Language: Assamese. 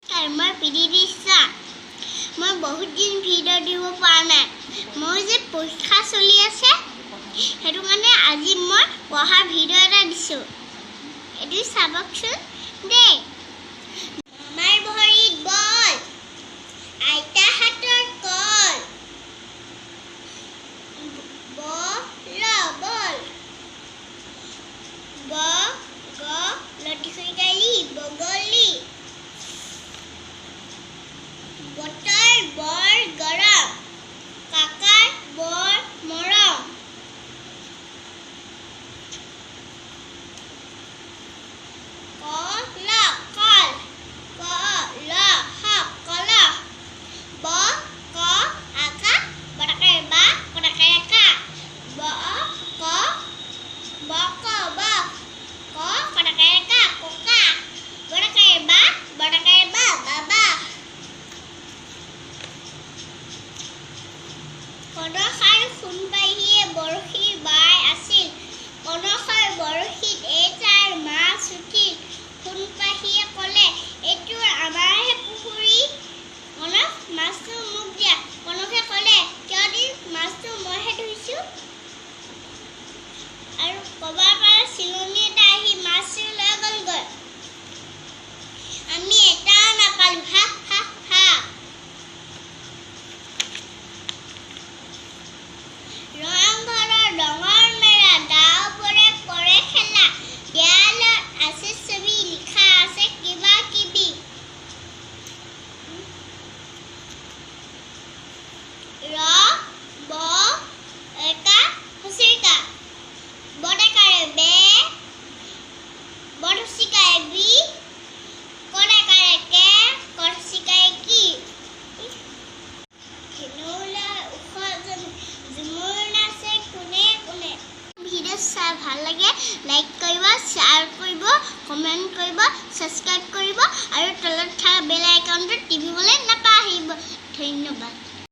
মই প্ৰীতি। মই বহুত দিন ভিডিঅ' দিব পৰা নাই। মোৰ যে পৰীক্ষা চলি আছে, সেইটো কাৰণে আজি মই পঢ়াৰ ভিডিঅ' এটা দিছোঁ। এইটো চাবকচোন দেই। মামাৰ ভৰিত বল, আইতা হাতৰ কল। ব ল বল, ব গ লতিশৈকালি, বগলী। বতৰ বৰ গৰম, কাকাৰ বৰ মৰম। ক ল কল, ক ল স কলহ। ব ক আকা, বটাকাৰে বা, কটাকাৰে কা। ব ক, ব ক ব, ক কটাকাৰে কা, ককা। বটাকাৰে বা, বটাকাৰে বা, বাবা। কনক আৰু সোণপাহীয়ে বৰশী বাই আছিল। কনকৰ বৰশীত এজাক মাছ উঠিল। সোণপাহীয়ে ক'লে, "এইটো আমাৰহে পুখুৰী। কনক, মাছটো মোক দিয়া।" কনকে ক'লে, "কিয় দিম? মাছটো মইহে ধৰিছোঁ।" আৰু ক'ৰবাৰ পৰা চিলনী এটা আহি মাছটো লৈ গ'লগৈ। আমি এটাও নাপালোঁ, হা হা হা। ৰংঘৰৰ ৰঙৰ মেলা, দাওবোৰে কৰে খেলা। দেৱালত আছে ছবি, লিখা আছে কিবা কিবি। ৰ ব একা হচৰিকা, বটাকাৰে বে, বটহচিকাৰে বি, কটাকাৰে কে, কঠচিকাৰে কি। ধেনৌলা ওখ জমি, ঝুমুৰ নাচে কোনে কোনে। ভিডিঅ' চাই ভাল লাগে, লাইক কৰিব, শ্বেয়াৰ কৰিব, কমেণ্ট কৰিব, ছাবস্ক্ৰাইব কৰিব আৰু তলত থকা বেল আইকনটো টিপিবলৈ নাপাহৰিব। ধন্যবাদ।